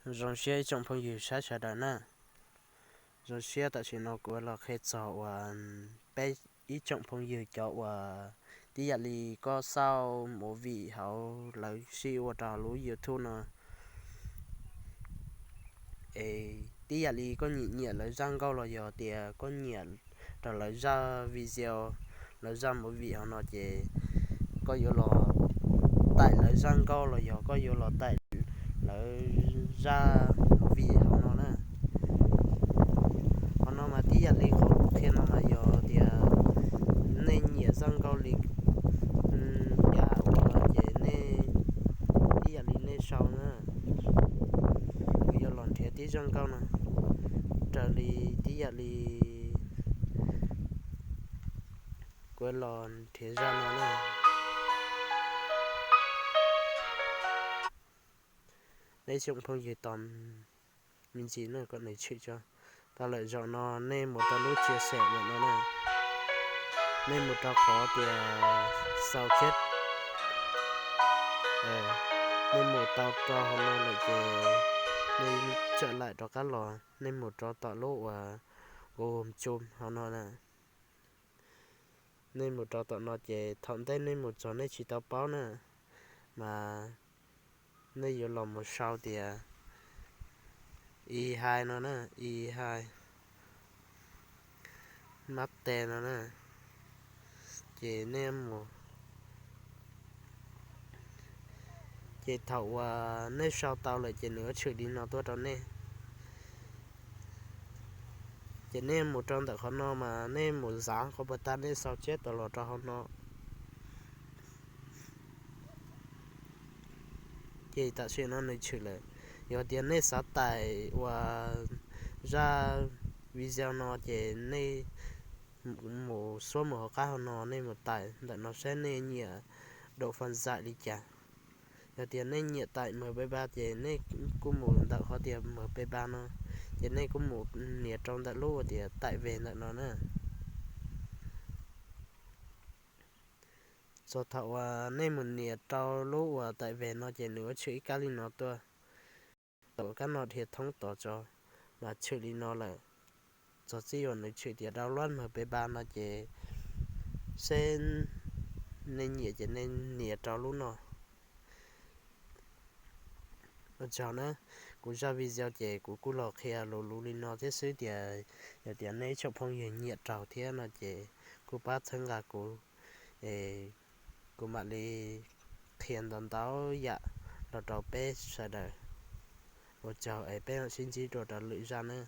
Zoo siab ib tsoom phooj ywg sawv daws na. Zoo siab tam sim no kuv los qhia txog uas peb ib tsoom phooj ywg cov uas tib yam li koj xauj movie hauv lawv sib ua rau lub YouTube no, es tib yam li koj nyiam nyiam lawv zaj nkauj los yog tias koj nyiam rau lawv zaj video, lawv zaj movie hauv no ces koj yuav los taim lawv zaj nkauj los yog koj yuav los taim lawv zaj movie hauv no na. Qhov no mas tib yam li qhov kuv qhia no mas yog tias nej nyiam zaj nkauj li cas ua no ces nej tib yam li nej sau na. Kuv yuav los nrhiav tib zaj nkauj no raws li tib yam li kuv los nrhiav zaj no na. Nej tsoom phooj ywg tos me ntsis na kom nws tshwm tso. Tau lawm zaum no nej mus rau lub chia sẻ ntawm no na. Nej mus rau qhov tias sau chết. Nej mus tau rau hauv no lawm ces nej tsawm laim rov qab los, nej mus rau tom lub uas Google Chrome hauv no na. Nej mus rau tom no ces thaum ntej nej mus txog nej tsis tau paub na, mas nej yuav los mus sau tias i hais no na, i hais mab tes no na. Ces nej mus, ces thaum uas nej sau tau lawm ces nws yuav tshwm li no tuaj rau nej. Ces nej mus rau ntawm qhov no mas nej mus zav qhov puas tag nej sau chết tau los rau hauv no. Ces tam sim no nws tshwm lawm. Yog tias nej xav taim uas zaj video no ces nej mus xuab mus hauv qab hauv no nej mus taim ntawm no saib nej nyiam dob faj zaim li cas. Yog tias nej nyiam taim mawg peb ba ces nej kuj mus ntawm qhov tias mawg peb ba no, ces nej kuj mus nias rau ntawm lub uas tias taim ve ntawm no na. Txog thaum uas nej mus nias rau lub uas taim ve no ces nws yuav tshwm ib kab li no tuaj. Thaum kab no dhia thoob tod tso, mas tshwm li no lawm. Txog txij uas nws tshwm tias download mawg peb ba no ces seb nej nyiam ces nej nias rau lub no. Ua tsaug na, kuv zaj video ces kuv kuj los qhia luv luv li no thiab xwb tias yog tias nej ib tsoom phooj ywg nyiam raug thiab no ces kuj pab txhawb nqa kuv, es kuv mam li qhia ntau ntau yam los rau peb sawv daws. Ua tsaug es peb mam sib ntsib dua rau lwm zaj na.